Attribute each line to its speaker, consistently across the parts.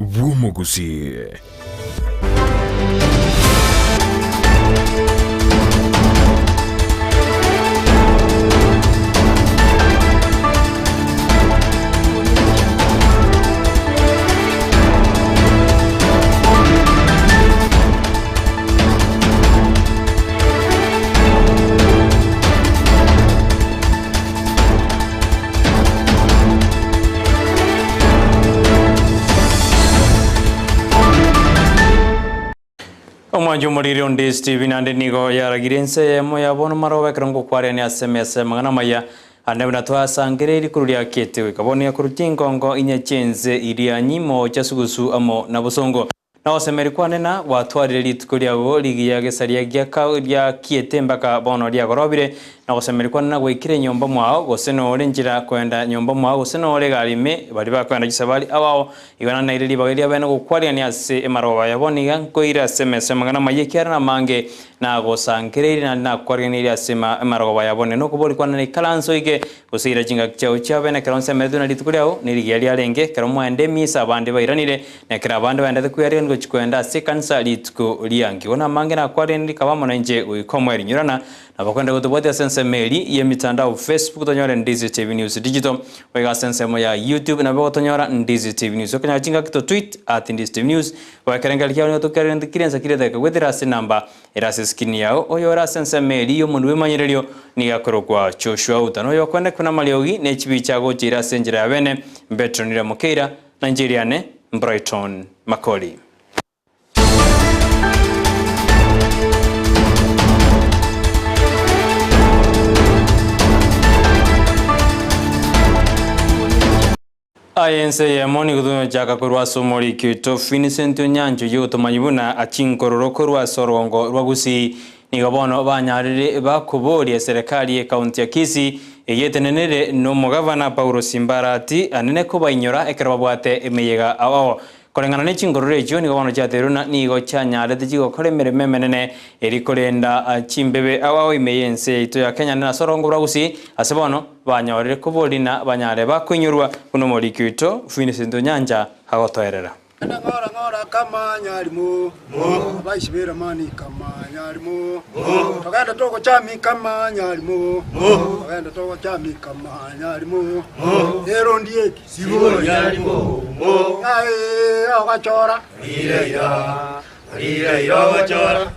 Speaker 1: bw'Omogusii.
Speaker 2: Omwancho omoriri onde Stephen naende nigo yaragire ense eyemo ya bono maroba ekero ngokwarania ase emesa y'amang'ana amaya ande buna twasangereiri korwa riakete goika bono yakorwa chingongo inye chi'ense iria nyimo chia sugusu amo na bosongo. Na gosemeria kwane na gwatwarire rituko riago rigiya gesaria giakiete mpaka bono riagorobire, na gosemeria kwane na gwaikire nyomba mwao, gose nore nchera koenda nyomba mwao, gose nore egari ime, baria bakoenda chisabari ao ao, igo naneire ribaga riabe na gokwarigania ase emarogoba ya bono iga nkoire ase emesa amang'ana amaya ekiagera namange nagosangereirie naende nakwariganirie ase emarogoba ya bono. Nokobori kwane naikaranse oike Gose ira chingaki chiao chiabe, na ekero nsemeretwe na rituko riao nerigiya riarenge, ekero mwaenda emisa abande bairanire, na ekero abande baendete kwearigania gochia koenda ase ekanisa rituko riange. Bono amange nakwarire rikaba amo nainche goika omoerio. Inyorana nabakwenda gotobwatia ase ensemo eri y'emitandao Facebook tonyore Ndizi TV News Digital, goika ase ensemo ya YouTube nabo gotonyora Ndizi TV News. Okonyora chingaki to tweet at Ndizi TV News, goekerengereria kiao nigo tokerente kire ensa kire edageka goetera ase enamba Ere ase eskrini yao, oyore ase ensemo eria y'omonwa bw'emanyererio, nigo akorokwa Joshua Uta, na oyokwenda kwe namariogi ne chibicha agocha ere ase enchera ya bene, Mbetronira Mokeira, na inche eriane Brighton Makori. Aye ense eyemo nigo togochaka korwa ase omoriki oito Vincent Onyancha oyio otomanyi buna achinkororo korwa ase orongo rwa Gusii. Nigo bono banyarire bakoboria eserekari ye county ya Kisii eyio etenenire nomogavana Paulo Simbarati anene kobainyora ekero babwate emeyega ao ao. Koreng'ana ne chinkororo echio nigo bono chiateirwe na nigo chianyarete chigokora emeremo emenene eri korenda chimbebe ao ao ime y'ense yaito ya Kenya na ase orongo rwa Gusii ase bono banyorire koborina banyare bakoinyorwa buna omoriki oito Vincent Onyancha agotoerera.
Speaker 3: Genda ng'ora ng'ora kama nyarimo, Abaisi b'eramani kama nyarimo, Togende togochami kama nyarimo, Togende togochami kama nyarimo, Ero ndieki Aye ogachora.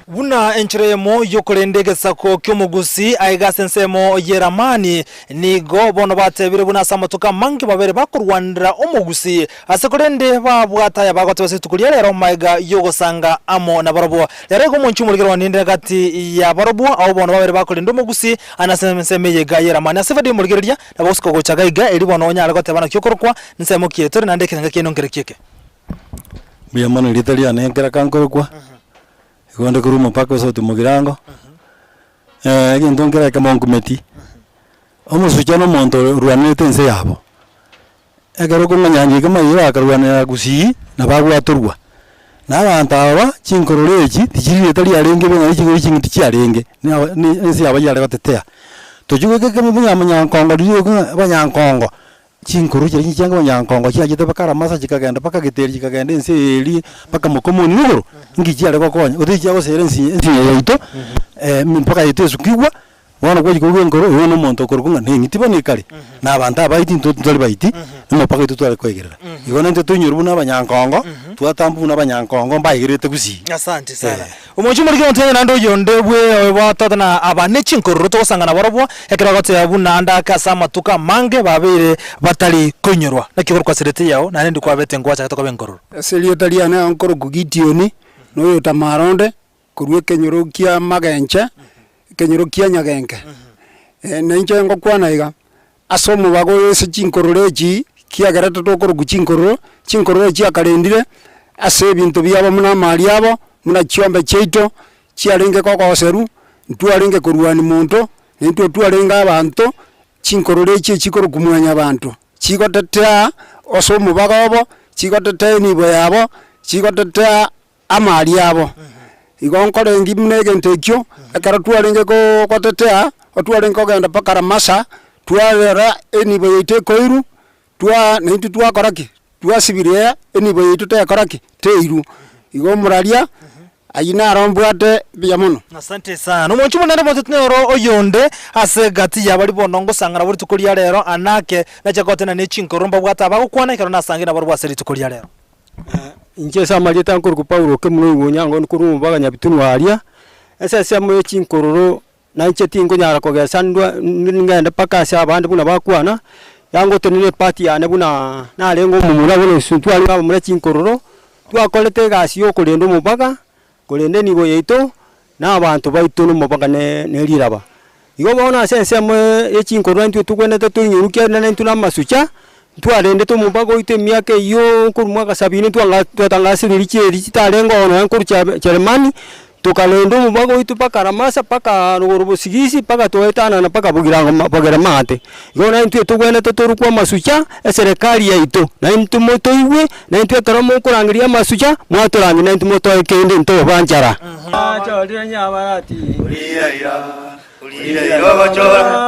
Speaker 4: Buna enchera eyemo y'okorenda egesaku ki'omogusi aiga ase ensemo y'eramani, nigo bono batebire buna ase amatuko amange babere bakorwanera omogusi, ase korende babwate aya bagoteba ase rituko ria rero magega y'ogosanga amo nabarabwo. Rero igo omonche omorikera one ninde gati yabarabwo, abwo bono babere bakorenda omogusi ande ase ensemo eye iga y'eramani. Ase Fadi omorigereria nabo gosika gocha gaiga, erio bono onyare goteba naki okorokwa, nsemo ki tore naende ekerenga kiaino nkereki eke.
Speaker 5: Mbuya mono erieta riane ekero kankorokwa, igo nde korwa omopaka o South Mugirango, egento nkere ekemo nkumeti, omosucha na omonto orwanerete ense yabo, ekero okong'anya nchike mayiro akarwanera gusii, nabo agwatorwa. Na abanto aba, chinkororo echi, tichiri rieta riarenge bo nonye chigori ching'iti chiarenge, na ne ense yabo yare gotetea. Tochi goika ekemo buna omonyankongo riria okong'a abanyankongo. Chinkoro chiria chianga abanyankongo chiachete mpaka Ramasa chikagenda mpaka Geteri chikagenda ense eria mpaka Mokomoni igoro, inki chiare gokonya? Gose chiagosera ense ensinyo yaito mpaka yaito esukigwa, bono gwachia koigwa enkoro, oyo na omonto okorokwa ng'a neng'iti bono ekare, na abanto abaiti intwe ntari baiti, omopaka oito tware koigerera. Igo naintwe toinyorwe buna abanyankongo, twatambwa buna abanyankongo mbaigererete gusii.
Speaker 4: Asante sana. Omochie omorikire omotienyi naende oyonde bwe oyo na aba ne chinkororo togosanga nabarobwo, ekero bagoteba buna ande ake ase amatuko amange babeire batari koinyorwa. Naki okorokwa ase erieta riao, naende ndikwabete ngwachagete koba enkororo.
Speaker 3: Ase erieta riane ao nkorokwa Gideoni, na oyo Tamara onde, korwa ekenyoro kia Magenche, ekenyoro kia Nyagenke. Na inche ngokwana iga, ase omobago oyo ase chinkororo echi, kiagerete tokorokwa chinkororo, chinkororo chiakarendire ase ebinto biabo buna amari abo, buna chiombe chiaito, chiarenge kogoserwa, ntwarenge korwania monto, na intwe twarenge abanto, chinkororo echi echikorokwa mwanyabanto, chigotetea ase omobago obo, chigotetea enibo yabo, chigotetea amari abo. Igo nkorengi buna egento ekio, ekero twarenge go gotetea, otwarenge kogenda mpaka Ramasa, twarora enibo yaito ekoirwa, twa naintwe twakora ki? Twasibirie enibo yaito tekora ki? Teirwa. Igo omoraria ayio naro mbwate mbuya mono.
Speaker 4: Asante sana. Omonche omonene bwatete noro oyonde ase egati ya baria bono ngosang'ana bo rituko ria rero anake nache gotena ne chinkoro mbabwate abagokwana ekero nasange nabarabwo ase rituko ria rero.
Speaker 1: Inche ase amarieta nkorokwa Paulo Okemuno Oigonyango nkorwa omobaga Nyabitunwa aria, ase ensemo ye chinkororo Na inche tinkonyara kogesa ndwe ngende mpaka ase abande buna bakwana, yangotenena epati yane buna narenge omomura bono intwe twarenge abamura chinkororo, twakorete egasi ya okorenda omobaga, korenda enibo yaito, na abanto baito na omobaga ne ne riraba. Igo bono ase ensemo ye chinkororo intwe togwenerete toinyorukia rende naintwe na amasucha, ntwarendete omobaga oito emiaka eywo korwa mwaka sabini twanga twatangasire chieri chitarenge oo nonya nkorwa chia Jeremani, Tokarenda omobaga oito mpaka Ramasa, mpaka rogoro bosigisi, mpaka twaetanana mpaka bogirango ma bogere maate. Igo naintwe togwenerete torokwe amasucha eserekari yaito, naintwe motoigwe, naintwe ekero mokorangeria amasucha, mwatorangeria naintwe motoe kende ntoba nchara. Achorire nyabarati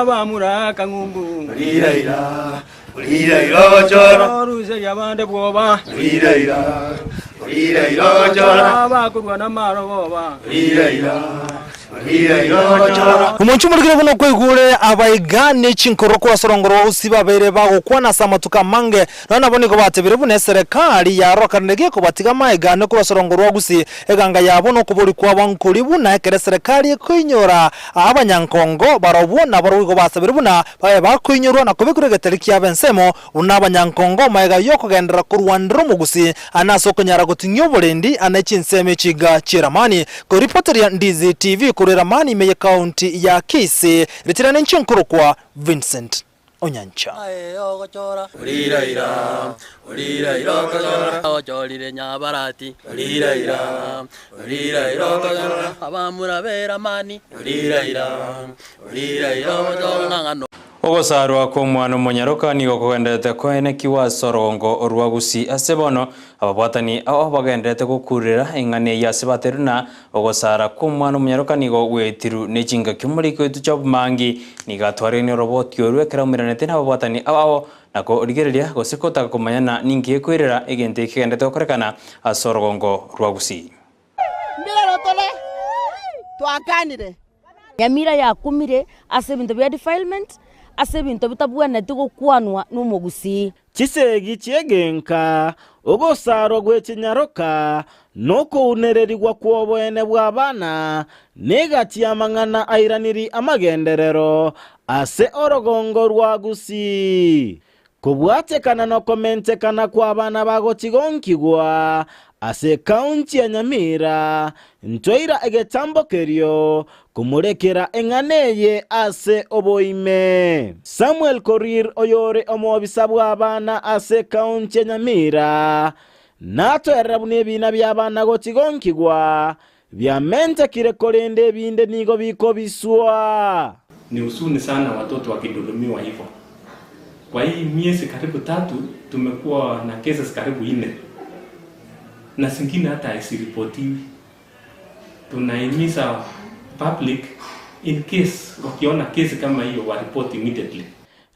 Speaker 1: abamura akang'umbu oruseria abande bwoba abakorwa namarogoba.
Speaker 4: Omonche omorikire buna okwaigure abaiga ne chinkoro korwa ase orongoro rwa Usi babeire bagokwana ase amatuko amange, nonya nabo nigo batebire buna eserekari yarokanire gekobatiga amaegano korwa ase orongo rwa Gusii. Eganga yabo nokobori kwabo nkori buna ekero eserekari ekoinyora abanyankongo barobwo nabarobwo igo basabire buna babe bakoinyorwa na kobekerwa egetari kiabo ensemo buna abanyankongo magega y'okogenderera korwanera omogusi ane ase okonyara goting'ia oborendi ane chinsemo echiga chi'eramani. Koripoteria Ndizi TV korwa eramani ime y'ekaunti ya Kisii, ritirane inche nkorokwa Vincent Onyancha.
Speaker 6: Aye ogochora. Abamura b'eramani.
Speaker 2: Ogosarwa kw'omwana omonyaroka nigo kogendererete koenekigwa ase orogongo rwa Gusii. Ase bono, ababwatani ao bagendererete gokurera eng'ana eyio ase baterwe na ogosara kw'omwana omonyaroka nigo gwetirwe ne chingaki. Omoriki oito Job Mangi nigo atwareire oroboti orwo ekero aumeranete nababwatani ao ao na korigereria gose gotaka komanya na ninki gekoirera egento eki kegendererete gokorekana ase orogongo rwa Gusii.
Speaker 7: Mbirero tore twakanire.
Speaker 8: Nyamira yakumire ase ebinto bia defilement, ase ebinto bitabwenereti gokwanwa nomogusii.
Speaker 9: Chisegi chi'egenka, ogosarwa gwe chinyaroka, na okounererigwa kw'oboene bw'abana, negati y'amang'ana airaniri amagenderero ase orogongo rwa Gusii. Kobwatekana nokomentekana kw'abana bagotigonkigwa ase ekaunti ya Nyamira, ntwaira egetambo kerio komorekera eng'ana eye ase oboime. Samuel Korir oyore omobisa bw'abana ase ekaunti ya Nyamira natoerera buna ebiina bi'abana gotigonkigwa biamentekire korende ebinde nigo bikobiswa.
Speaker 10: Ni husuni sana watoto wakidhulumiwa hivyo. Kwa hii miezi karibu tatu tumekuwa na cases karibu nne na zingine hata haziripotiwi. Tunahimiza public in case wakiona kesi kama hiyo waripoti immediately.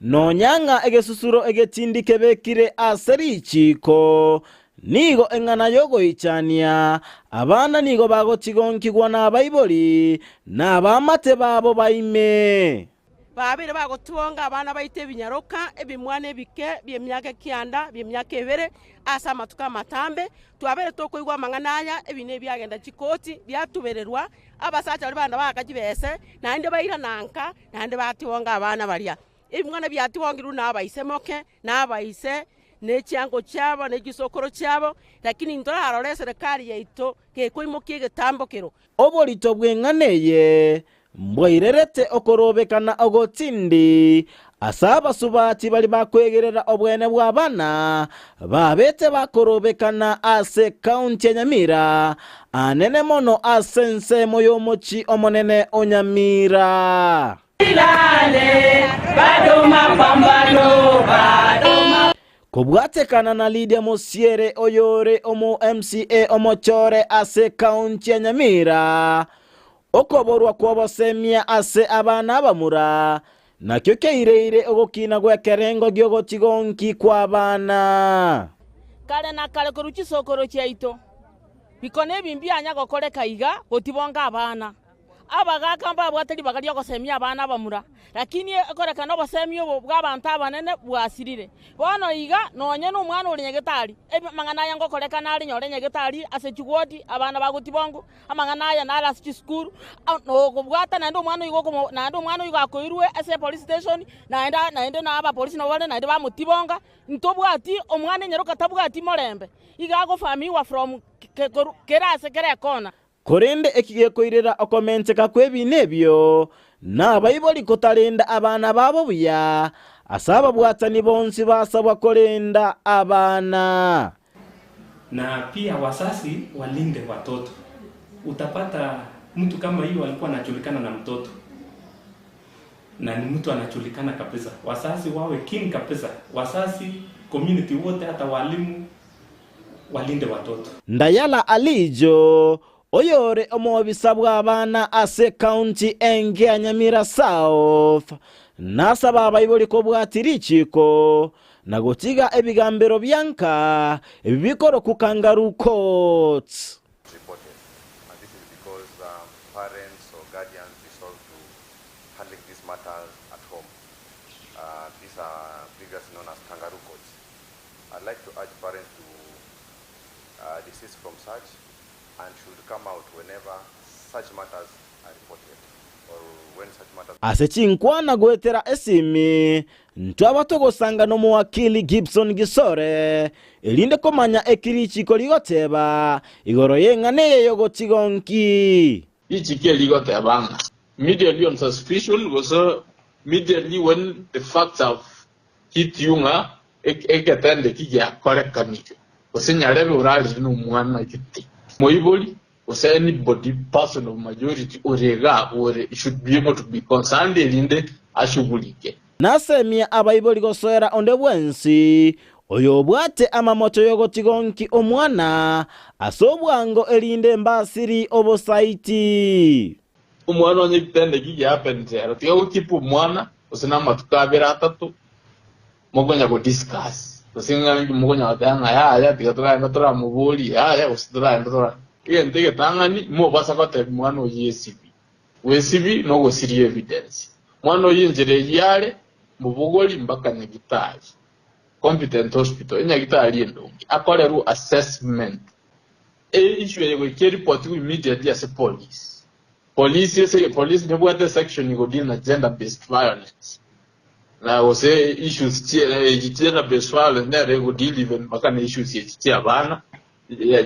Speaker 9: Nonya ng'a egesusuro egetindi kebekire ase richiiko, nigo eng'ana y'ogoichania, abana nigo bagotigonkigwa nabaibori, na abaamate babo baime.
Speaker 7: Babeire bagotwonga abana baito ebinyaroka, ebimwana ebike bi'emiaka ekianda, bi'emiaka ebere, ase amatuko amatambe. Twabeire tokoigwa amang'ana aya, ebi nebiagenda chikoti, biatubererwa, abasacha baria bagenda baaka chibese, naende bairana nka, naende batwonga abana baria. Ebimwana biatwongirwe nabaise moke, na abaise, ne chiango chiabo, ne chisokoro chiabo, lakini ntorarore eserekari yaito gekoimokia egetambo kero.
Speaker 9: Oborito bw'eng'ana eye mbwairerete okorobekana ogotindi ase abasubati baria bakwegerera obwene bw'abana babete bakorobekana ase ekaunti ya Nyamira, anene mono ase ensemo y'omochie omonene o Nyamira. Kobwatekana na Lydia Mosiere oyore omo MCA omochore ase ekaunti ya Nyamira, okoborwa kw'obosemia ase abana abamura nakio keireire ogokina gw'ekerengo gi'ogotigonki kw'abana.
Speaker 11: Kare na kare korwa chisokoro chiaito, bikone ebi mbianya gokoreka iga gotibonga abana. Abagaaka mbabwate ribaga ri'ogosemia abana abamura, lakini ekorekana obosemia obo bw'abanto abanene bwasirire. Bono iga, nonya nomwana ore nyagetari, amang'ana aya ngokorekana are nyore nyagetari ase chigwoti, abana bagotibongwa, amang'ana aya nare ase chisukuru, nokobwata naende omwana oyo okomo naende omwana oyo gakoirwe ase epolice station, naende naende na abapolisi nabo bare naende bamotibonga, ntobwati omwana enyaroka tabwati morembe, iga agofamiwa from kera ase kera ekona.
Speaker 9: Korende eki gekoirera okomenteka kw'ebiina ebio, nabaibori kotarenda abana babo buya, ase ababwatani bonsi basabwa korenda abana.
Speaker 10: Na pia wazazi walinde watoto. Utapata mtu kama hiyo alikuwa anajulikana na mtoto na ni mtu anajulikana kabisa. Wazazi wawe keen kabisa, wazazi, community wote, hata walimu walinde watoto.
Speaker 9: Ndayala Alijo, oyore omobisa bw'abana ase ekaunti enke ya Nyamira South, nasaba abaibori kobwatia richiiko na gotiga ebigambero bia nka ebi bikorokwa kangaroo courts.
Speaker 12: reported and this is because um, parents or guardians resort to handling these matters at home. Uh, these are previously known as kangaroo courts. I'd like to urge parents to uh, desist from such and should come out whenever such matters are reported or when such matters
Speaker 9: Ase chinkwana goetera esimi, ntwaba togosanga nomowakili Gibson Gisore, erinde komanya eki richiko rigoteba igoro y'eng'ana eye y'ogotiga onki.
Speaker 13: Richiko eri rigoteba ng'a immediately on suspicion gose immediately when the facts have hit you ng'a egetende eki giakorekanire, gose nyarebe orarire nomwana gete, moibori gose anybody person of majority ore igaa ore should be able to be concerned erinde ashughulike.
Speaker 9: Nasemie abaibori gosoera onde bwensi oyobwate amamocho y'ogotigonki omwana ase obwango erinde mbasiri obosaiti.
Speaker 13: Omwana onye ebitende eki giahapenete ero tiga gokeep omwana gose na amatuko abere atato mokonya go discuss gose ng'a mokonya goteba ng'a yaya tiga toragende toramoborie yaya gose toragende tora egento egetang'ani mobasa gotebia mwana oyio esibi gwesibi nogosiria evidence mwana oyio enchera eyio are mobogori mpaka nyagitari competent hospital enyagitari endonge akorerwe assessment E issue eye goika eripotigwe immediately ase police. Police ase police nebwate section ego deal na gender based violence na gose issues chie gender based violence nere ego deal even mpaka na issues echi chia abana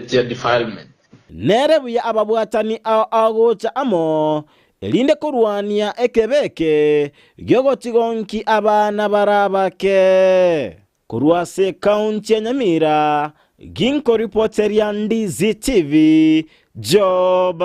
Speaker 13: chia defilement.
Speaker 9: Nere buya ababwatani ao ao gocha amo, erinde korwania ekebe eke gi'ogotigonki abana bare abake. Korwa ase ekaunti ya Nyamira, ginkoripoteria Ndizi TV, Job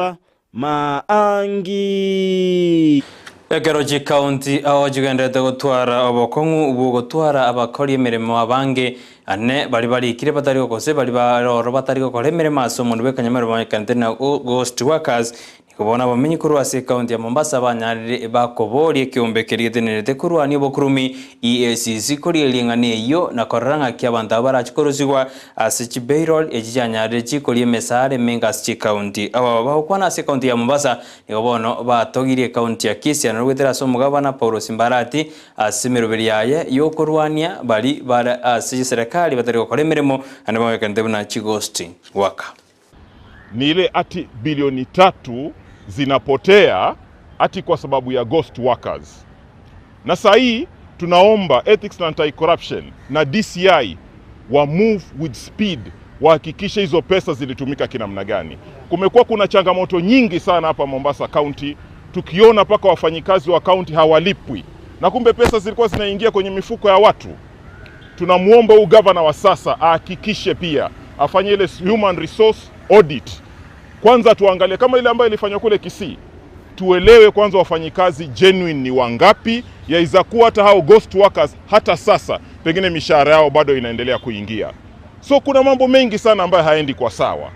Speaker 9: Maangi.
Speaker 2: Ekero chikaunti ao chigendererete gotwara obokong'u bw'ogotwara abakori emeremo abange, ane baria barikire batari gose baria bare ororo batari gokora emeremo ase omonto bw'ekanyamero bamanyekanete na ghost workers, Nigo bono abamenyi korwa ase ekaunti ya Mombasa banyarire bakoboria ekeombe keria getenenerete korwania obokurumi, EACC, koria ring'ana eyio na korora ng'aki abanto aba barache korusigwa ase chibayrol echi chianyarire chikoria emesara emenge ase chikaunti. Aba bagokwana ase ekaunti ya Mombasa nigo bono batogirie ekaunti ya Kisii na goetera ase omogabana Paulos Mbarati ase emeroberi yaye yokorwania bari bare ase chiserekari batari gokora emeremo naende babekanete buna chighost worker.
Speaker 14: Ni ile ati bilioni tatu zinapotea ati kwa sababu ya ghost workers. Na saa hii tunaomba Ethics na Anti-Corruption na DCI wa move with speed wahakikishe hizo pesa zilitumika kinamna gani. Kumekuwa kuna changamoto nyingi sana hapa Mombasa County, tukiona mpaka wafanyikazi wa county hawalipwi na kumbe pesa zilikuwa zinaingia kwenye mifuko ya watu. Tunamwomba huyu gavana wa sasa ahakikishe pia afanye ile human resource audit. Kwanza tuangalie kama ile ambayo ilifanywa kule Kisii, tuelewe kwanza wafanyikazi genuine ni wangapi. Yaweza kuwa hata hao ghost workers hata sasa pengine mishahara yao bado inaendelea kuingia. So kuna mambo mengi sana ambayo haendi kwa sawa,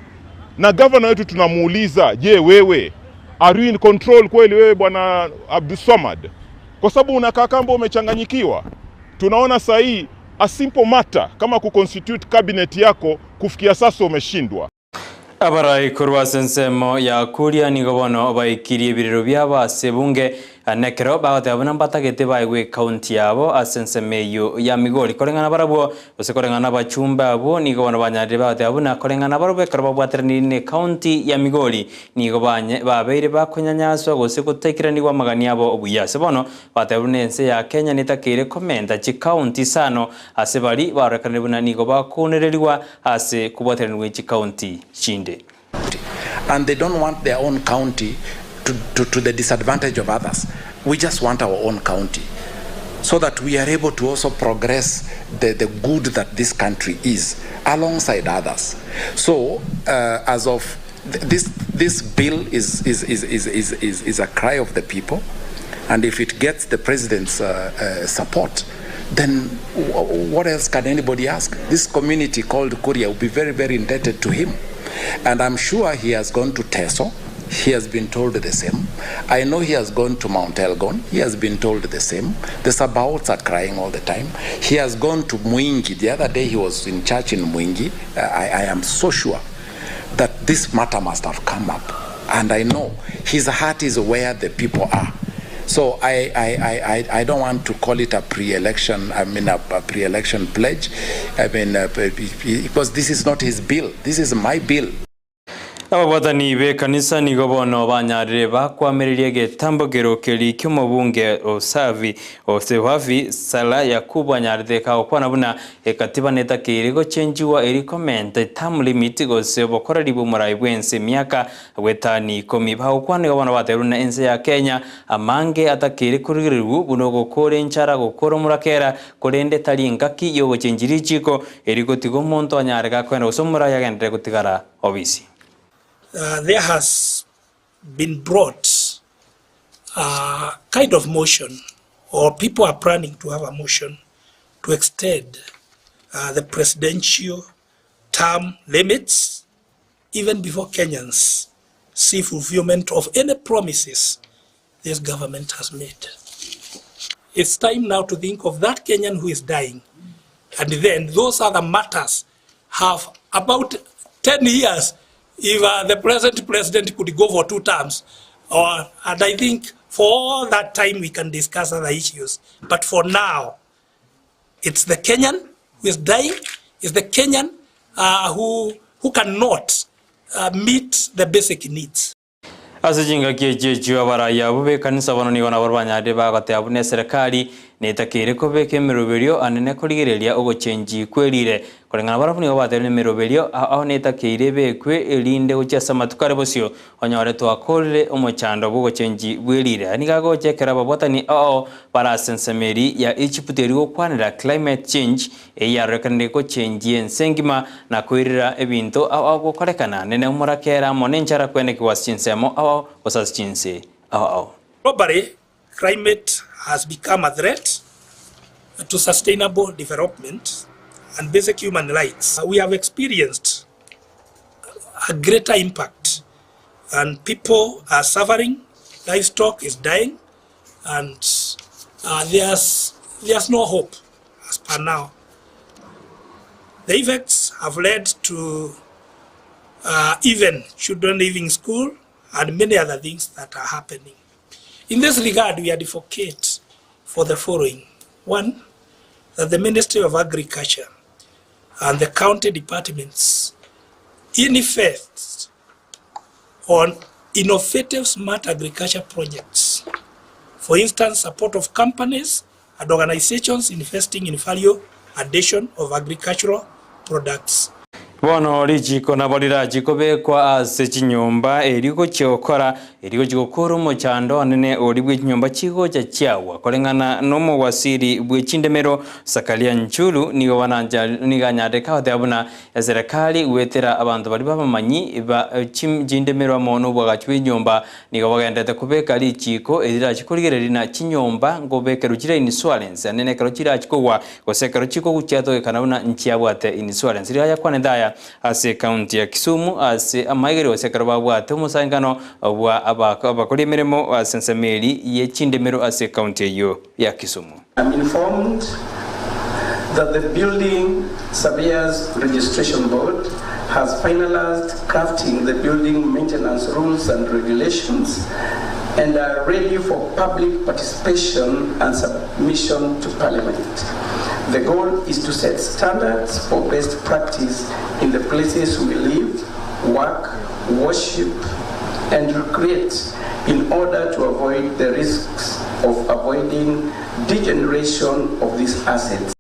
Speaker 14: na gavana wetu tunamuuliza, je, wewe are you in control kweli wewe bwana Abdulswamad? Kwa sababu unakaa kama umechanganyikiwa. Tunaona saa hii A simple matter kama kuconstitute cabinet yako kufikia sasa umeshindwa.
Speaker 2: Abarai korwa ase ensemo ya Kuria nigo bono baikirie ebirero biabo ase ebunge, na ekero bagoteba buna mbatagete baegwe ekaunti yabo ase ensemo eyio ya Migori. Koreng'ana barabwo, gose koreng'ana abachumbe abwo, nigo bono banyarire bagoteba buna koreng'ana barabwo ekero babwateranire ne ekaunti ya Migori, nigo banye babeire bakonyanyaswa gose gotaikeraniwa amagani abo buya. Ase bono, bateba buna ense ya Kenya netakeire komenta chikaunti isano ase baria barorekanire buna nigo bakounererigwa ase kobwateranigwa chikaunti chinde.
Speaker 15: And they don't want their own county to, to, to the disadvantage of others. We just want our own county so that we are able to also progress the, the good that this country is alongside others. So, uh, as of th this, this bill is, is, is, is, is, is, is a cry of the people, and if it gets the president's uh, uh, support, then what else can anybody ask? This community called Kuria will be very, very indebted to him. And I'm sure he has gone to Teso. He has been told the same. I know he has gone to Mount Elgon. He has been told the same. The Sabaoths are crying all the time. He has gone to Mwingi. The other day he was in church in Mwingi. I, I am so sure that this matter must have come up. And I know his heart is where the people are. So I, I, I, I, I don't want to call it a pre-election, I mean a, a pre-election pledge. I mean, uh, because this is not his bill. This is my bill.
Speaker 2: Ababwatani b'ekanisa nigo bono banyarire bakwamereria egetambokero keria ki'omobunge o Savi o Sewavi Sala Yakubu anyarete kagokwana buna ekatiba netakeire gochenchigwa eri komenta term limit gose obokoreri bw'omorai bw'ense emiaka goetani ikomi. Bagokwana igo bono batebirie buna ense ya Kenya amange atakeire korigererigwa buna ogokora enchara gokora omorakera korende tari engaki yogochenchia richiko eri gotiga omonto anyare gakoenda gose omorai agenderere gotigara obisi.
Speaker 16: Uh, there has been brought a kind of motion, or people are planning to have a motion to extend uh, the presidential term limits even before Kenyans see fulfillment of any promises this government has made. It's time now to think of that Kenyan who is dying. And then those other matters have about 10 years if uh, the present president could go for two terms. Or, and I think for all that time we can discuss other issues. But for now, it's the Kenyan who is dying, it's the Kenyan uh, who, who cannot uh, meet the basic needs.
Speaker 2: Ase chingaki echi echio abarai abwo b'ekanisa bono nigo nabo banyarire bagoteba buna eserekari netakeire kobeka emeroberio anene korigereria ogochenchi kwerire. Koreng'ana barabwo nigo batebirie emeroberio ao netakeire ebekwe erinde gochia ase amatuko are bosio onyore twakorire omochando bw'ogochenchi bwerire. Aya nigo agocha ekero ababwatani ao bare ase ensemo eri ya Egypt eri gokwanera climate change eyio yarorekanire gochenchia ense engima na koirera ebinto ao ao gokorekana nene omorakera amo nenchara kwenekigwa ase chinsemo ao ao gose ase chinse ao ao.
Speaker 16: Globally, climate has become a threat to sustainable development and basic human rights. We have experienced a greater impact and people are suffering, livestock is dying, and uh, there's, there's no hope as per now. The effects have led to uh, even children leaving school and many other things that are happening. In this regard, we advocate for the following. One, that the Ministry of Agriculture and the county departments invest on innovative smart agriculture projects. For instance, support of companies and organizations investing in value addition of agricultural products.
Speaker 2: Bono richiko nabo rirachi kobekwa ase chinyomba eri gochia gokora eri gochia gokora omochando onene ori bwe chinyomba chigocha chiagwa koreng'ana na omowasiri bwe chindemero Sakaria Nchuru nigo banancha nigo anyarete goteba buna eserekari goetera abanto baria babamanyi ba chindemero amo na obwagachi bwe chinyomba nigo bagenderete kobeka richiko eri rirachi korigereria na chinyomba nkobekerwa chire insurance ande na ekero chirachi kogwa gose ekero chikogwa chiatogekana buna nchiabwate insurance. Riria ayakwanete aya ase ekaunti ya Kisumu ase amaigerio gose ekero babwate omosangererekano bwa abakori emeremo ase ensemo eri ye chindemero ase ekaunti eyio ya Kisumu.
Speaker 17: I'm informed that the Building Surveyors Registration Board has finalized crafting the building maintenance rules and regulations and are ready for public participation and submission to Parliament. The goal is to set standards for best practice in the places we live, work, worship, and recreate in order to avoid the risks of avoiding degeneration of these assets.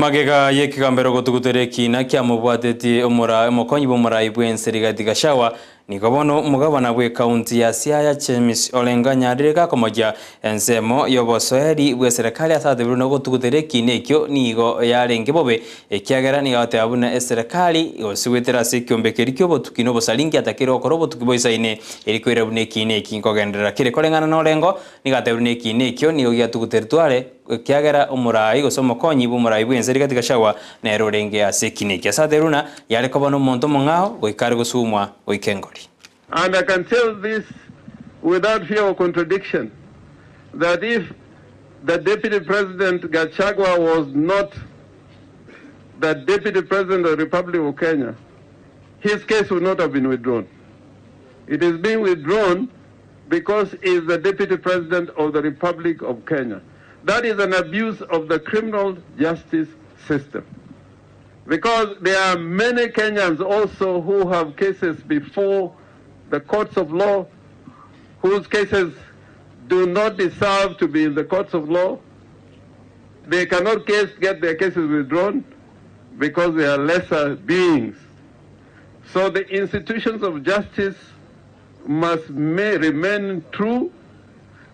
Speaker 2: Magega y'ekegambero gotugutera ekiina kiamobwatetie omora omokonyi bw'omorai bw'ense Rigathi Gachagua, nigo bono omogabana bw'ekaunti ya Siaya James Orengo anyarire gakomochia ensemo y'obosoeri bw'eserekari ase atebirwe na gotugutera ekiina ekio nigo yarenge bobe ekiagera nigo agoteba buna eserekari gose goetera ase ekiombe keria ki'obotuki na obosaringi atakire gokora obotuki boisaine eri koira buna ekiina eki nkogenderera kere koreng'ana na Orengo nigo atebirwe na ekiina ekio nigo giatuguteretwe are Ekiagera omoraai gose omokonyi bw'omoraai bw'ense Rigathi Gachagua nere orenge ase ekina eki. Ase aterwe yare koba nomonto omong'ao goika are gosumwa goika engori.
Speaker 18: And I can tell this without fear of contradiction that if the Deputy President Gachagua was not the Deputy President of the Republic of Kenya, his case would not have been withdrawn. It is being withdrawn because he is the Deputy President of the Republic of Kenya. That is an abuse of the criminal justice system. Because there are many Kenyans also who have cases before the courts of law, whose cases do not deserve to be in the courts of law. They cannot case, get their cases withdrawn because they are lesser beings. So the institutions of justice must may remain true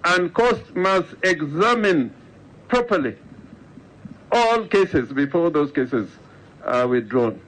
Speaker 18: and courts must examine properly all cases before those cases are withdrawn.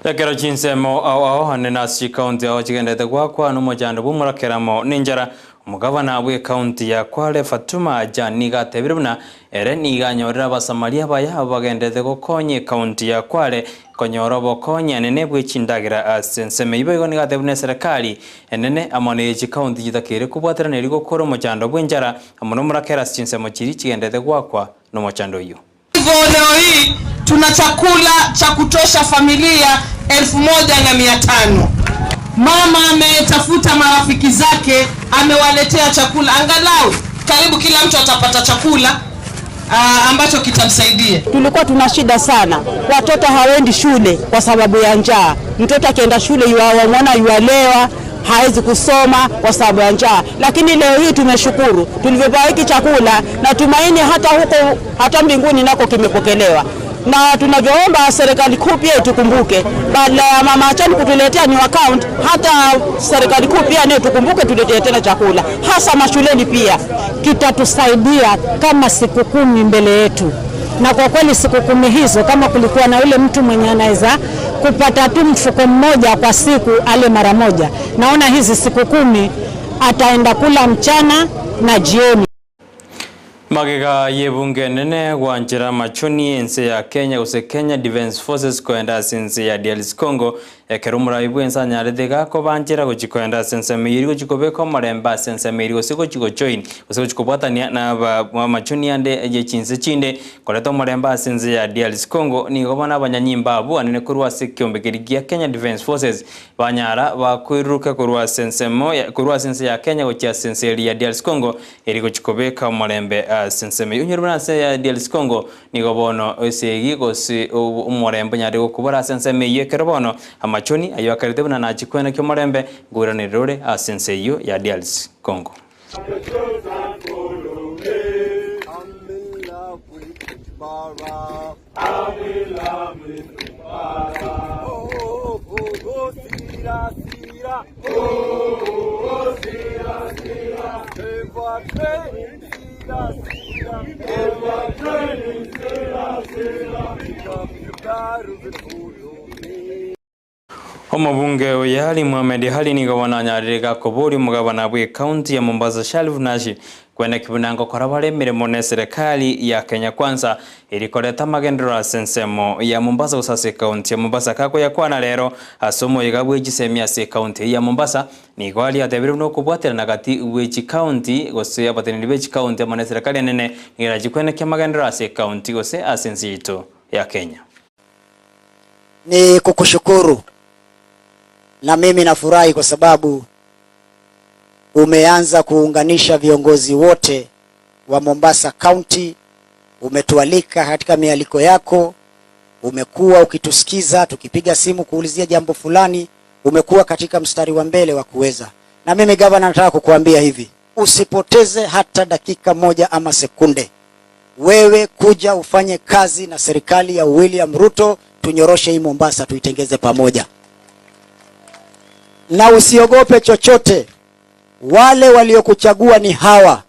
Speaker 2: Ekero chinsemo ao ao ande na ase chikaunti ao chigenderete goakwa nomochando bw'omorakera amo nenchara, omogabana bw'ekaunti ya Kwale Fatuma Ajan nigo atebire buna ere nigo anyorire abasamaria abaya abwo bagenderete gokonya ekaunti ya Kwale Konyora obokonyi anene bwe chindagera ase ensemo eyio boigo nigo atebire buna eserekari enene amo neye chikaunti chitakeire kobwaterana erio gokora omochando bw'enchara amo nomorakera ase chinsemo chiria chigenderete goakwa nomochando oyio.
Speaker 19: Hivyo leo hii tuna chakula cha kutosha familia 1500. Mama ametafuta marafiki zake, amewaletea chakula, angalau karibu kila mtu atapata chakula ambacho kitamsaidia.
Speaker 20: Tulikuwa tuna shida sana, watoto hawaendi shule kwa sababu ya njaa. Mtoto akienda shule yuwamwona yualewa hawezi kusoma kwa sababu ya njaa, lakini leo hii tumeshukuru tulivyopewa hiki chakula, na tumaini hata huko hata mbinguni nako kimepokelewa na tunavyoomba serikali kuu pia itukumbuke, badala ya mama Achani kutuletea new account, hata serikali kuu pia nayo tukumbuke, tuletee tena chakula, hasa mashuleni pia.
Speaker 21: Kitatusaidia kama siku 10 mbele yetu, na kwa kweli siku 10 hizo, kama kulikuwa na yule mtu mwenye anaweza kupata tu mfuko mmoja kwa siku ale mara moja, naona hizi siku 10 ataenda kula mchana na jioni.
Speaker 2: Magega y'ebunge enene gwanchera amachoni ense ya Kenya gose Kenya Defence Forces koenda ase ense ya DRC Congo ekero omorai bw'ense anyarete gakobanchera gochi koenda ase ensemo eyio gochi kobeka omorembe ase ensemo eyio gose gochi gojoin gose gochi kobwatania na amachoni ande ye chinse chinde koreta omorembe ase ense ya DRC Congo nigo bono abanyanyimba abwo anene korwa ase ekiombe keria gia Kenya Defence Forces banyara bakoiruruka korwa ase ensemo korwa ase ense ya Kenya gochia ase ense eria ya DRC Congo Eri gochia kobeka omorembe ase ensemo eyio. Onyore buna ase ya DRC Congo nigo bono esegi gose omorembe onyare gokobora ase ensemo eyio ekero bono amachoni ayio akarete buna nachie koenekia omorembe nkoiranerera ore ase ense eyio ya DRC Congo. Omobunge oyo Ali Mohamed Ali nigo bono anyarire gakoboria omogabana bw'ecounty ya Mombasa Sharif Nashi kweneki buna ngokora bare emeremo ne serikali ya Kenya Kwanza eri koreta amagenderero ase ensemo ya Mombasa gose ase ecounty ya Mombasa. Kakoyakwana rero ase omoyega bwe chisemi ase ecounty eyio ya Mombasa, nigo Ali atebire buna okobwaterana gati bwe chicounty gose abateneneri be chicounty amo ne serikali enene nigo erachi kwenekia amagenderero ase ecounty gose ase ense yaito ya Kenya.
Speaker 5: Ni kukushukuru na mimi nafurahi kwa sababu umeanza kuunganisha viongozi wote wa Mombasa County, umetualika katika mialiko yako, umekuwa ukitusikiza tukipiga simu kuulizia jambo fulani, umekuwa katika mstari wa mbele wa kuweza. Na mimi gavana, nataka kukuambia hivi, usipoteze hata dakika moja ama sekunde. Wewe kuja ufanye kazi na serikali ya William Ruto, tunyoroshe hii Mombasa, tuitengeze pamoja, na usiogope chochote. Wale waliokuchagua ni hawa,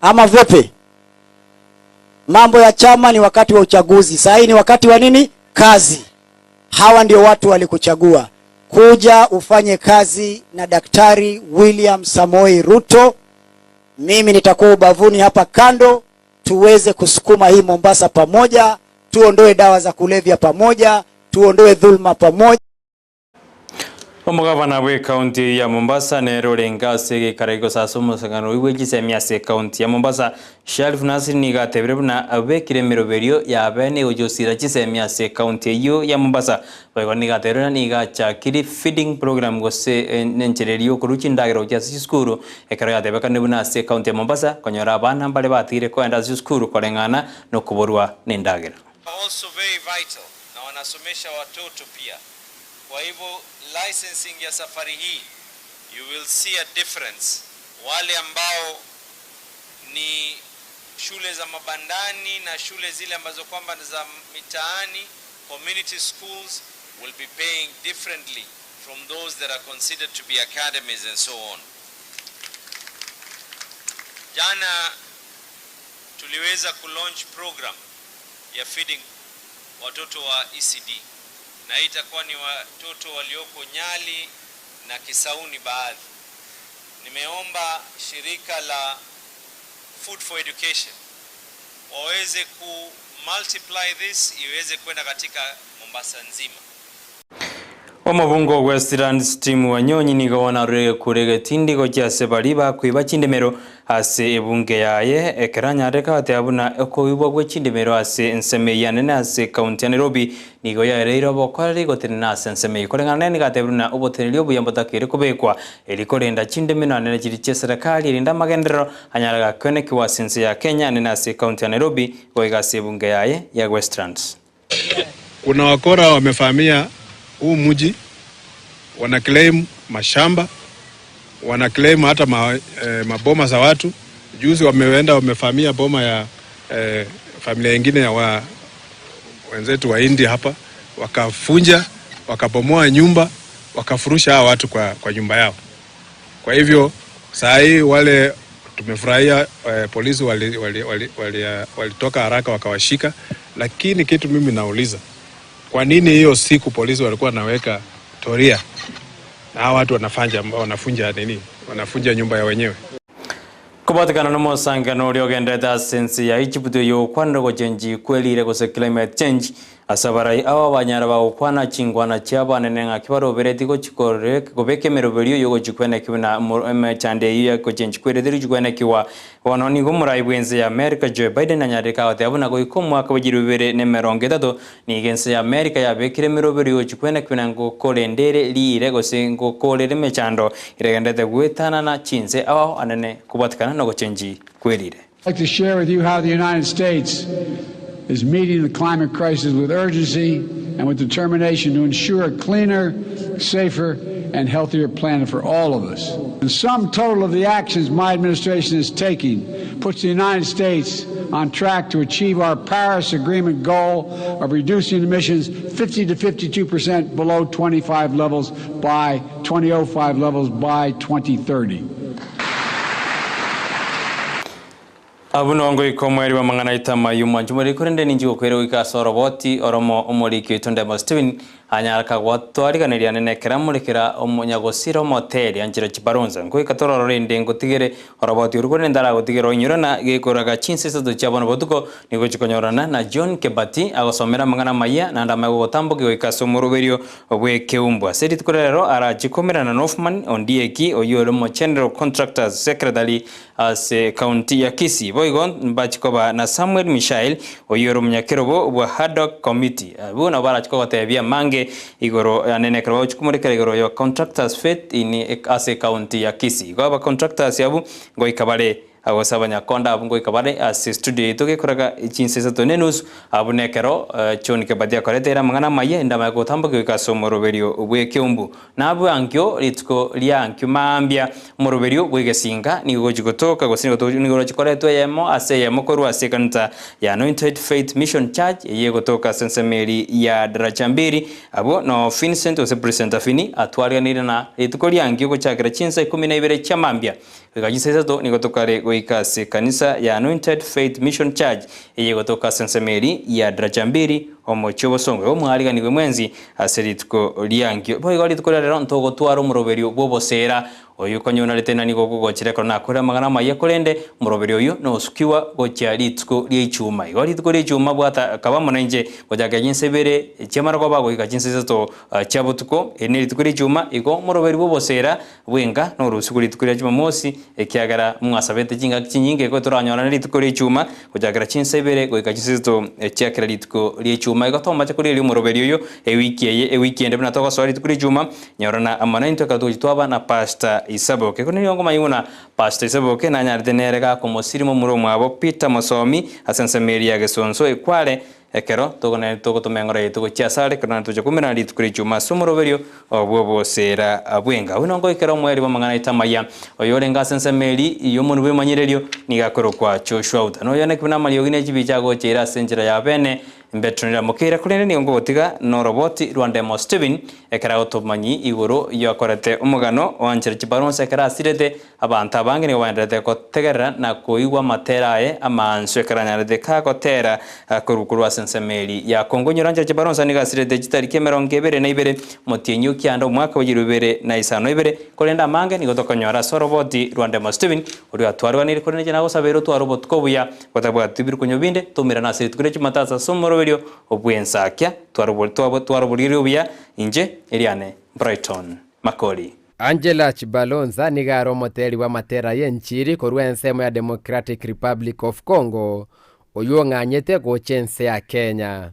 Speaker 5: ama vipi? Mambo ya chama ni wakati wa uchaguzi, saa hii ni wakati wa nini? Kazi. Hawa ndio watu walikuchagua. Kuja ufanye kazi na Daktari William Samoei Ruto. Mimi nitakuwa ubavuni hapa kando, tuweze kusukuma hii Mombasa pamoja, tuondoe dawa za kulevya pamoja, tuondoe dhulma pamoja.
Speaker 2: Omogabana bwe ekaunti ya Mombasa nere orenge ase egeikaro gose ase omosangano oyio bwe chisemi ase ekaunti ya Mombasa. Sharif Nasir nigo atebire buna abekire emeroberio yabe negochosira chisemi ase ekaunti eyio ya Mombasa. Boigo nigo atebire buna nigo achakire feeding program gose enchera eria yokorwa chindagera gochia ase chisukuru ekero yatebekanire buna ase ekaunti ya Mombasa konyora abana mbare batigire koenda ase chisukuru koreng'ana na okoborwa na endagera.
Speaker 22: Also very vital na wanasomesha watoto pia. Kwa hivyo licensing ya safari hii you will see a difference. Wale ambao ni shule za mabandani na shule zile ambazo kwamba ni za mitaani, community schools will be paying differently from those that are considered to be academies and so on. Jana tuliweza kulaunch program ya feeding watoto wa ECD na hii itakuwa ni watoto walioko Nyali na Kisauni baadhi. Nimeomba shirika la Food for Education waweze ku multiply this iweze kwenda katika Mombasa nzima.
Speaker 2: Omobunge o Westlands Tim Wanyonyi nigo bono arure egekuro egetindi gochia ase baria bakoiba chindemero ase ebunge yaye ekero anyarire kagoteeba buna okoibwa gwe chindemero ase ensemo eyio anene ase ekaunti ya Nairobi nigo yaereire obokoreri gotenena ase ensemo eyio. Koreng'ana nere nigo atebire buna oboteneneri obuya mbotakeire kobekwa eri korenda chindemero anene chiria chia eserekari erinde amagenderero anyare gakoenekigwa ase ense ya Kenya anene ase ekaunti ya Nairobi goiga ase ebunge yaye ya Westlands.
Speaker 23: Kuna wakora wamevamia huu mji, wana claim mashamba, wana claim hata maboma za watu. Juzi wameenda wamevamia boma ya familia ingine ya wenzetu wa India hapa, wakafunja, wakabomoa nyumba, wakafurusha hawa watu kwa nyumba yao. Kwa hivyo saa hii wale tumefurahia, polisi walitoka haraka wakawashika, lakini kitu mimi nauliza, kwa nini hiyo siku polisi walikuwa wanaweka toria na hawa watu wanafunja nini? Wanafunja nyumba ya wenyewe.
Speaker 2: Kobatikana no mosangano uria ogenderete ase ense ya Egypt oyokwanire gochenji kwerire gose climate change ase abarai aba banyara bagokwana chingwana chia abanene ng'aki barobereti gochikorere gobeka emeroberio yogochikweneki buna emechando eyio ya gochenji kwerete richikwenekiwa. Bono nigo omorai bwa ense ya America Joe Biden anyarire kagoteba buna goika omwaka bwa chiribu bibere na emerongo etato nigo ense ya America yabekire emeroberio yogochikweneki buna ngokorendere rire gose ngokorere emechando iregendete gwetanana chinse ao anene kobatikana na gochenji kwerire.
Speaker 24: I'd like to share with you how the United States is meeting the climate crisis with urgency and with determination to ensure a cleaner, safer, and healthier planet for all of us. The sum total of the actions my administration is taking puts the United States on track to achieve our Paris Agreement goal of reducing emissions 50 to 52% below 25 levels by 2005 levels by 2030.
Speaker 2: Abwo nongoika omweri bw'amang'ana aito amayia omwanchi omoriri, korende ninche gokoira goika ase oroboti oromo omoriki oito Ndemo Stephen anyare kagwatwariganeria nene ekero amorekera omonyagosira omoteri Angela Chibaronza. Ngoika tororo rende ngotigere oroboti orwo korende ntaragotigera oinyore na gekoraga chinsa isato chia bono botuko nigo chikonyorana na John Kebati agosomera amang'ana amayia naende amaye gogotambokia goika ase omoroberio bw'ekeumbu. Ase rituko ria rero arachie komerana na Othman Ondieki oyio ore omogeneral contractors secretary Ase ekaunti ya Kisii boigo mbachi koba na Samuel Mishael oyio ore omonyakerobo bwa Haddock Committee. Abwo nabo barachi kogotebia amange igoro yane nekero bagochi komorekera igoro ya Contractors Faith in ase ekaunti ya Kisii. Igo aba contractors abwo ngoika bare gose abanyakonda abwo ngoika bare ase studio yaito gekoraga chinsa isato ne enusu abwo nekero John Kebati akoreteire amang'ana amaya inde amanye gotambokia goika ase omoroberio bw'ekeumbu. Nabwo ankio rituko ria ankio mambia, omoroberio bw'egesinka nigo ogochia gotoka, gose nigo orochie koretwa eyemo ase eyemo korwa ase ekanisa ya Anointed Faith Mission Church, eyio egotoka ase ensemo eria ya Daraja Mbili. Abwo noo Vincent gose Presenter Vinny atwariganirie na rituko ria ankio gochakera chinsa ikomi na ibere chia mambia goika chinsa isato nigo tokare goika ase ekanisa ya Anointed Faith Mission Church, eyio egotoka ase ensemo eria ya Daraja Mbili, omochie obosongo. Igo mwariganigwe mwensi Ase rituko riankio. Boigo rituko ria rero ntogotwara omoroberio bw'oboseera, oyio konyonarete na nigo okogochera ekero nakorire amang'ana amaya, korende omoroberio oyio nosukigwa gochia rituko ria ichuma. Igo rituko ria ichuma bwata kaba amo nainche gochakera chinsa ibere chi'amarogoba goika chinsa isato chia botuko, eri nerituko ria ichuma. Igo omoroberio bw'oboseera bw'enka norusigwe rituko ria Jumamosi, ekiagera mwasabete chingaki chinyinge igo toranyorane rituko ria ichuma, gochakera chinsa ibere goika chinsa isato chia kera rituko ria ichuma. Igo tomache korigereria omoroberio oyo ewiki eye, ewiki ende buna togosoa rituko ria ichuma, nyorana amo naintwe ekero togochia twaba na Pastor Isaboke. Korende nigo nkomanya buna Pastor Isaboke nanyarete nere gakomosiri momura omwabo Peter Mosomi ase ensemo eria ya Gesonso ekware, Ekero togoneria togotoma engoro yaito gochia asare, ekero naende tocha koumerana rituko ria ichuma ase omoroberio bw'oboseera bw'enga. Buna ngoikera omoerio bw'amang'ana aito amaya, oyorenge ase ensemo eri y'omonwa bw'emanyererio nigo akorokwa Joshua Uta. Noyoneki buna amariogi ne chibicha agocha ere ase enchera ya bene, Mbetronella Mokeira, korende nigo nkogotiga noroboti rwa Ndemo Stephen ekero agotomanyi igoro yakorete omogano oanchera chibaronsa ekero asirete Abanto abange nigo baendererete gotegerera na koigwa amatera aye amaansu ekero anyarete kagotera korwa korwa ase ensemo eri ya Kongo. Nyora Chibaronsa nigo asirete chitariki 22 omotienyi o kianda omwaka bwa 2052, korende amange nigo tokonyora ase oroboti rwa Ndemo Stephen oria atwarwanire korende inche nagosabeire otware obotuko obuya botabwati birukonyo binde toumerane ase rituko ria Jumatatu ase omoroberio bw'ensakia. Twara oboriri obuya inche eriane Brighton Makori.
Speaker 1: Angela Chibalonza nigo are omoteri bw'amatera y'enchiri korwa ensemo ya Democratic Republic of Congo, oyio ong'anyete gocha ense ya Kenya.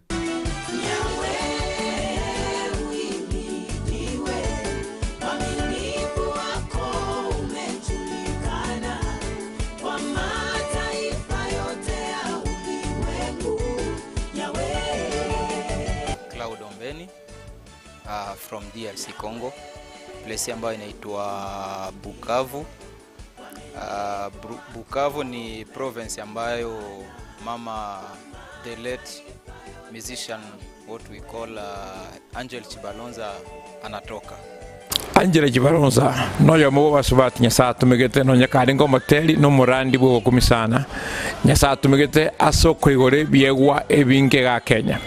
Speaker 3: Cloud Ombeni from DRC Congo, place ambayo inaitwa Bukavu. Bukavu ni province ambayo mama the late musician what we call Angel Chibalonza anatoka.
Speaker 4: Angela Chibalonza noyomo bw'abasubati Nyasae atomegete nonya karenge omoteri na omorandi bw'ogokumia sana. Nyasae atomegete ase okoigora ebiegwa ebinge igaa Kenya.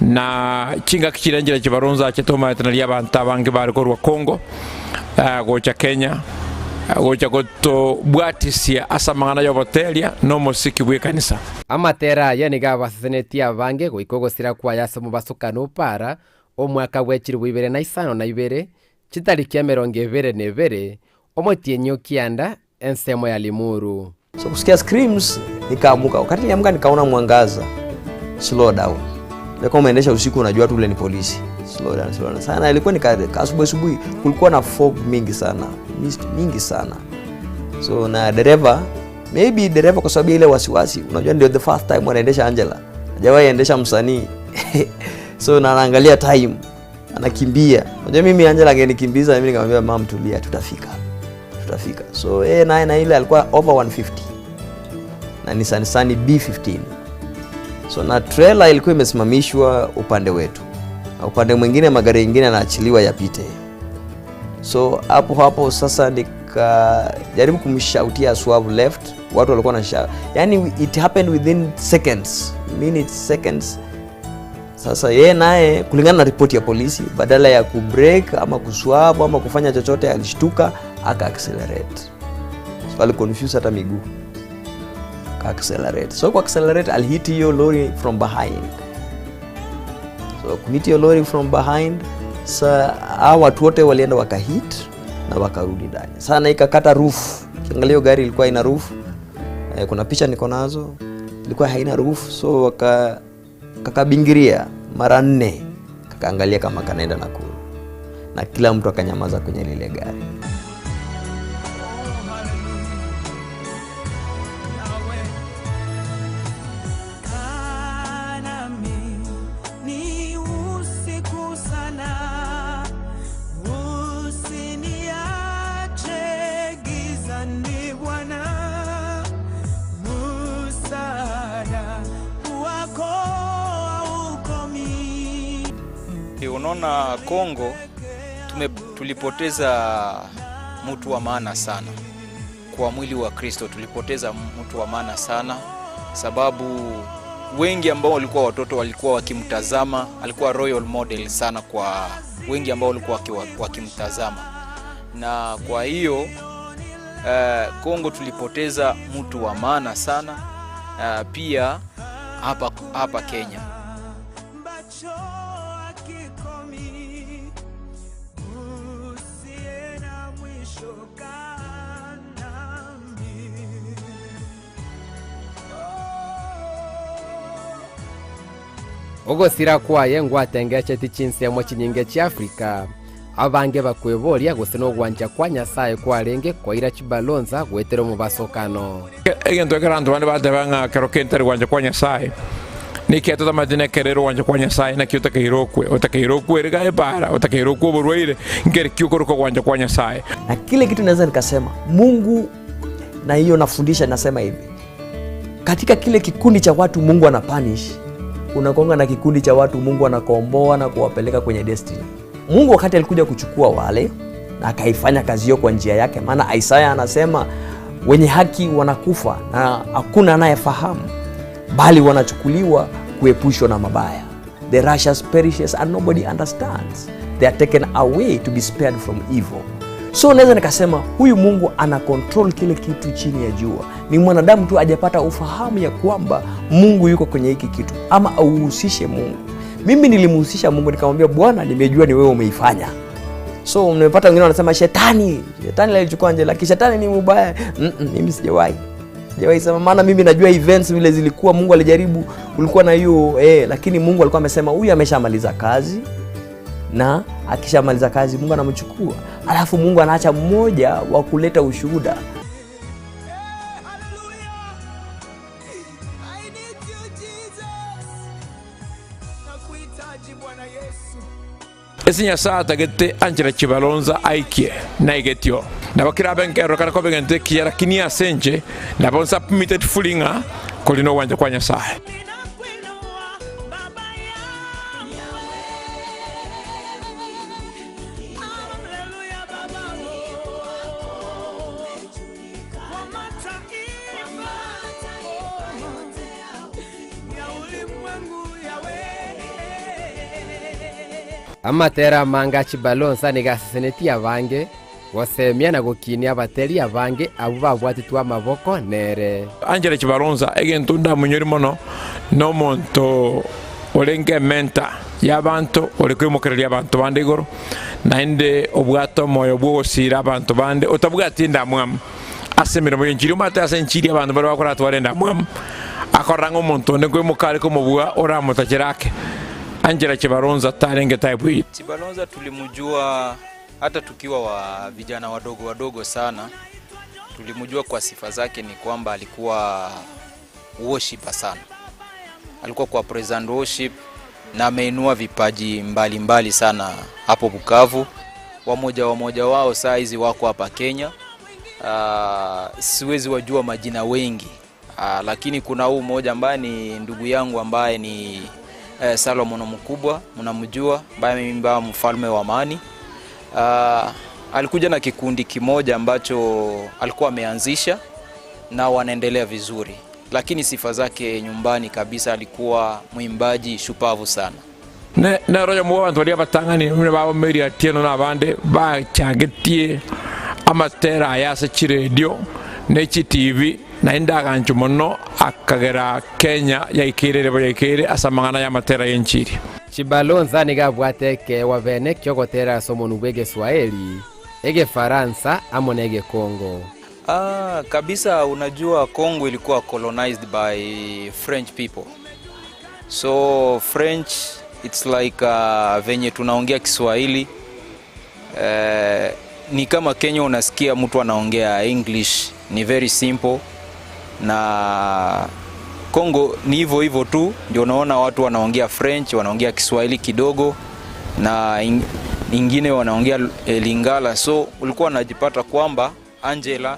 Speaker 4: Na chingaki chiria Angela Chibalonza achete omanyete nario abanto abange bare korwa Congo gocha Kenya gocha gotobwatisia ase amang'ana y'oboteria na omosiki bw'ekanisa.
Speaker 1: Amatera aya nigo abasesenetie abange goika ogosira kwaye ase omobasukano o para Omwaka bwe chilifu ibere na isano na ibere, chitariki 22, omotienyi o kianda, ensemo ya Limuru.
Speaker 6: So kusikia screams nikaamuka. Wakati niliamka nikaona mwangaza. Slow down. Kama umeendesha usiku unajua tu ule ni polisi. Slow down, slow down. Sana ilikuwa ni asubuhi asubuhi kulikuwa na fog mingi sana, mist mingi sana. So na dereva maybe dereva kwa sababu ile wasiwasi, unajua ndio the first time wanaendesha Angela. Hajawahi endesha msanii. So na anaangalia time, anakimbia. Unajua mimi Angela angenikimbiza mimi nikamwambia mam, tulia, tutafika. Tutafika. So yeye naye na ile alikuwa over 150. Na Nissan Sunny B15. So na trailer ilikuwa imesimamishwa upande wetu. Na upande mwingine magari mengine yanaachiliwa yapite. So hapo hapo sasa nikajaribu kumshautia swerve left. Watu walikuwa na sha, yani it happened within seconds, minutes, seconds. Sasa yeye naye kulingana na ripoti ya polisi, badala ya kubreak ama kuswap ama kufanya chochote, alishtuka aka accelerate. So aliconfuse hata miguu aka accelerate. So kwa accelerate alihit hiyo lori from behind. So kuhit hiyo lori from behind, sa hao watu wote walienda wakahit na wakarudi ndani. Sana ikakata roof. Ukiangalia hiyo gari ilikuwa ina roof. Eh, kuna picha niko nazo, ilikuwa haina roof, so waka kakabingiria mara nne, kakaangalia kama kanaenda Nakuru, na kila mtu akanyamaza kwenye lile gari.
Speaker 7: Ni usiku sana, usiniache gizani Bwana, msaada wako haukomi.
Speaker 3: Unaona, Kongo tume, tulipoteza mtu wa maana sana kwa mwili wa Kristo, tulipoteza mtu wa maana sana sababu wengi ambao walikuwa watoto walikuwa wakimtazama, alikuwa royal model sana kwa wengi ambao walikuwa wakimtazama, na kwa hiyo Kongo tulipoteza mtu wa maana sana pia hapa, hapa Kenya.
Speaker 7: ambacho hakikomi, usiye na mwisho kaa nami.
Speaker 1: Ogosira kwaye ngwatengecheti chinsemo chinyinge chia Africa abange bakweboria gose nogwancha kwa Nyasaye kwarenge kwaira chibalonza gwetera omobasokano.
Speaker 4: Egento ekero abanto bande bateba ng'a kero kentari gwancha kwa Nyasaye, niki etotamanyete nekere gwancha kwa Nyasaye naki otakeire okwe, otakeire okwe ere gaye bara, otakeire okwe oborwaire, nkere ki okoroka gwancha kwa Nyasaye.
Speaker 6: Na kile kitu naweza nikasema Mungu, na hiyo nafundisha, nasema hivi, katika kile kikundi cha watu Mungu ana punish, unakonga na kikundi cha watu Mungu anakomboa na kuwapeleka kwenye destiny. Mungu wakati alikuja kuchukua wale na akaifanya kazi hiyo kwa njia yake, maana Isaya anasema wenye haki wanakufa na hakuna anayefahamu, bali wanachukuliwa kuepushwa na mabaya. The righteous perishes and nobody understands. They are taken away to be spared from evil. So naweza nikasema huyu Mungu ana control kile kitu chini ya jua. Ni mwanadamu tu hajapata ufahamu ya kwamba Mungu yuko kwenye hiki kitu, ama auhusishe Mungu. Mimi nilimhusisha Mungu, nikamwambia Bwana, nimejua ni wewe umeifanya. So nimepata wengine wanasema shetani, shetani alichukua nje, lakini shetani ni mubaya. Mimi sijawahi sijawahi sema, maana mimi najua events vile zilikuwa. Mungu alijaribu, ulikuwa na hiyo lakini Mungu alikuwa amesema huyu ameshamaliza kazi, na akishamaliza kazi Mungu anamchukua, alafu Mungu anaacha mmoja wa kuleta ushuhuda.
Speaker 4: Ase Nyasaye atagete Angela Chibalonza aikie naigetio. Nabo kerabe nkerora kare kobe egento ekiya, lakini ase inche nabo nsubmitted fully ng'a kori nogwancha kwa Nyasaye.
Speaker 1: Amatera amange a chibalonza nigo asesenetie abange, gosemia na gokinia abateri abange abwo babwatetwe amaboko nere.
Speaker 4: Angela Chibalonza, egento ndamonyori mono, nomonto orenge ementor y'abanto, ore koimokereria abanto bande igoro, naende obwate omoyo bw'ogosiira abanto bande, otabwati endamwamu ase emeremo y'enchiri. Omanyete ase enchiri abanto baria bakoratware endamwamu, akorora ng'a omonto onde nkoimoka are komobua oramotachere ake. Angela Chibalonza tarenge type eyio.
Speaker 3: Chibalonza tulimjua hata tukiwa wa vijana wadogo wadogo sana, tulimjua kwa sifa zake ni kwamba alikuwa worshiper sana, alikuwa kwa praise and worship na ameinua vipaji mbalimbali mbali sana hapo Bukavu. Wamoja wamoja wao saa hizi wako hapa Kenya. Siwezi wajua majina wengi, lakini kuna huu mmoja ambaye ni ndugu yangu ambaye ni Solomon mkubwa, mnamjua, ambaye ameimba Mfalme wa Amani. Alikuja na kikundi kimoja ambacho alikuwa ameanzisha. na wanaendelea vizuri, lakini sifa zake nyumbani kabisa, alikuwa mwimbaji shupavu sana.
Speaker 4: Ne nero oyomo bwa abanto baria abatang'ani buna babo Mary Atieno na abande bachangetie amatera aya ase chiredio ne chitivi naende aganchwa mono akagera Kenya yaikeire ere bo yaikeire ase amang'ana y'amatera y'enchiri.
Speaker 1: Chibalonza nigo abwate ekeegwa bene ki'ogotera ase omonwa bw'Egeswaeli, Egefaransa, amo n'Egekongo.
Speaker 3: Ah, kabisa unajua Congo ilikuwa colonized by French people. So French it's like venye tunaongea Kiswahili ni kama Kenya unasikia mtu anaongea English ni very simple, na Congo ni hivyo hivyo tu, ndio unaona watu wanaongea French, wanaongea Kiswahili kidogo na ingine wanaongea Lingala. So ulikuwa unajipata kwamba Angela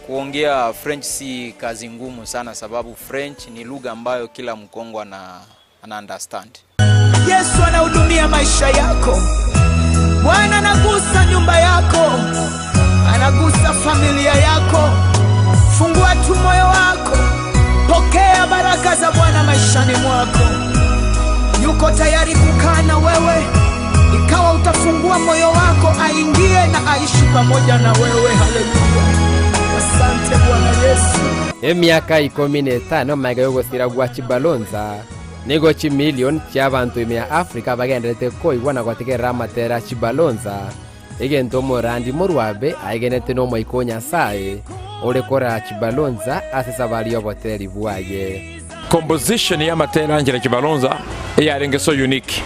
Speaker 3: kuongea French si kazi ngumu sana, sababu French ni lugha ambayo kila Mkongo ana understand.
Speaker 7: Yesu anahudumia maisha yako. Bwana anagusa nyumba yako, anagusa familia yako. Fungua tu moyo wako, pokea baraka za Bwana maishani mwako. Yuko tayari kukaa na wewe, ikawa utafungua moyo wako aingie na aishi pamoja na wewe. Haleluya! Asante Bwana Yesu.
Speaker 1: Emiaka ikomi na etano magega y'ogosira gwa Chibalonza, nigo chimilion chi'abanto ime ya Africa bagenderete koigwa na gotegerera amatera a Chibalonza, egento omorandi morwabe aegenete n'Omoika o Nyasae ore koraa Chibalonza ase esabari y'oboteri bwaye.
Speaker 4: Composition y'amatera Angela Chibalonza eyarenge so unique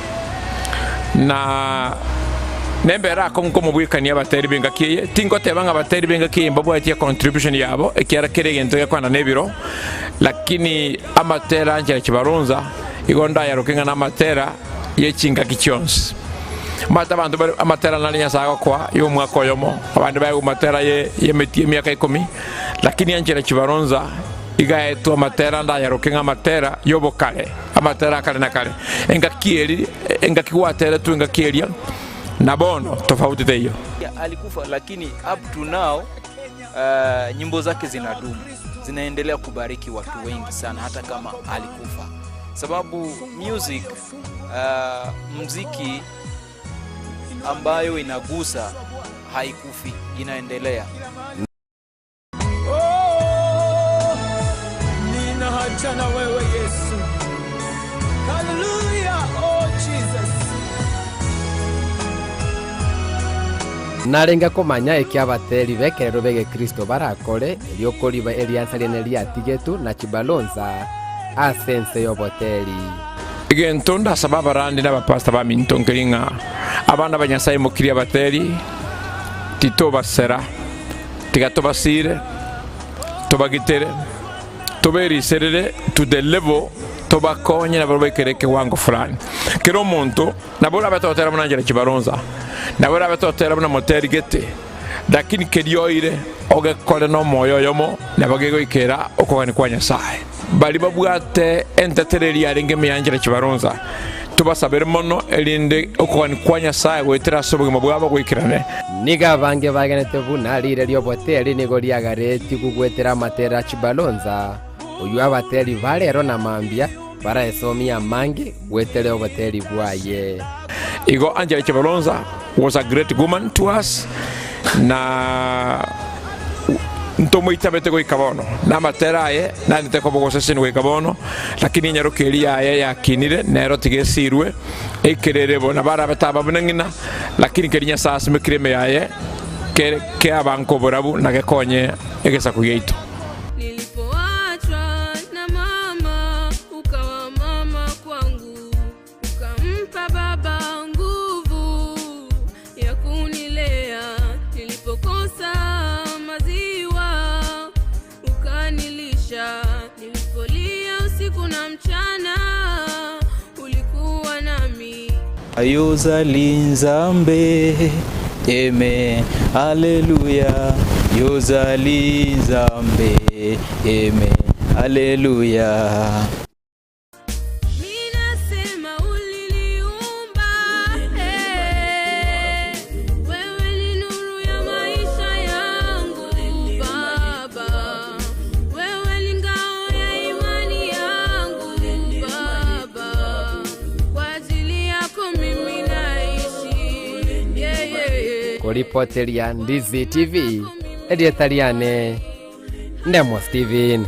Speaker 4: na nembere akong'u komobwekania abateri b'engaki eye. Tingoteba ng'a abateri b'engaki eye mbabwati econtribution yabo ekiagera kera egento gekwana nebiro, lakini amatera Angela Chibalonza igo ndayaroke ng'a namatera ye chingaki chionsi. Omanyete abanto bare amatera nare Nyasae agokoa y'omwaka oyomo, abande baegwe amatera ye y'emeti emiaka ikomi, lakini Angela Chibalonza iga aetwe amatera ndayaroke ng'a amatera y'obokare, amatera a kare na kare. Engaki eri, engaki gwateretwe engaki eria, na bono tofauti teiyo.
Speaker 3: Alikufa lakini up to now nyimbo zake zinadumu, zinaendelea kubariki watu wengi sana hata kama alikufa, sababu music mziki ambayo inagusa haikufi, inaendelea.
Speaker 7: Oh, nina haja na wewe Yesu. Hallelujah, oh Jesus.
Speaker 1: Narenge komanya eki abateri b'ekerero b'Egekristo barakore erio koriba eriansa riane riatigetwe na chibalonza ase ense y'oboteri.
Speaker 4: Egento ndasaba abarandi na abapastor baminto nkeri ng'a abana ba Nyasae mokirie abateri, titobasera, tiga tobasire, tobagitere, toberiserere to the level tobakonye nabo baikere ekewango fulani. Kera omonto nabo orabe totera buna Angela Chibalonza, nabo orabe totera buna moteri gete, lakini keria oire ogekore nomoyo oyomo nabo gegoikera okogania kwa Nyasae. Baria babwate entetere yarenge ime ya Angela Chibalonza, tobasabere mono erinde okogania kwa Nyasae goetera ase obogima bwabo goikerane.
Speaker 1: Nigo abange bagenete buna riire ri'oboteri nigo riagaretigwe goetera amatera a Chibalonza, oyio abateri ba rero na mambia baraesomie amange goetera oboteri bwaye.
Speaker 4: Igo Angela Chibalonza was a great woman to us, na ntomoitabete goika bono, na amatera aye naendete koba ogosesenia goika bono, lakini enyaroka eria yaye yakinire nero tiga esirwe, ekerere bo nabo arabe taba buna ng'ina, lakini keria Nyasae asimekire ime yaye kere keabanke oborabu na gekonye egesaku giaito.
Speaker 8: Nilipoachwa na mama, ukawa mama kwangu, ukampa baba nguvu ya kunilea. Nilipokosa maziwa, ukanilisha. Nilipolia usiku na mchana, ulikuwa nami.
Speaker 3: Yozali Nzambe, amen, haleluya. Yozali Nzambe, amen, haleluya.
Speaker 8: Minasema uliliumba, eh, wewe ni nuru ya maisha yangu Baba,
Speaker 1: Koripoteria Ndizi TV, erieta riane Ndemo Steven.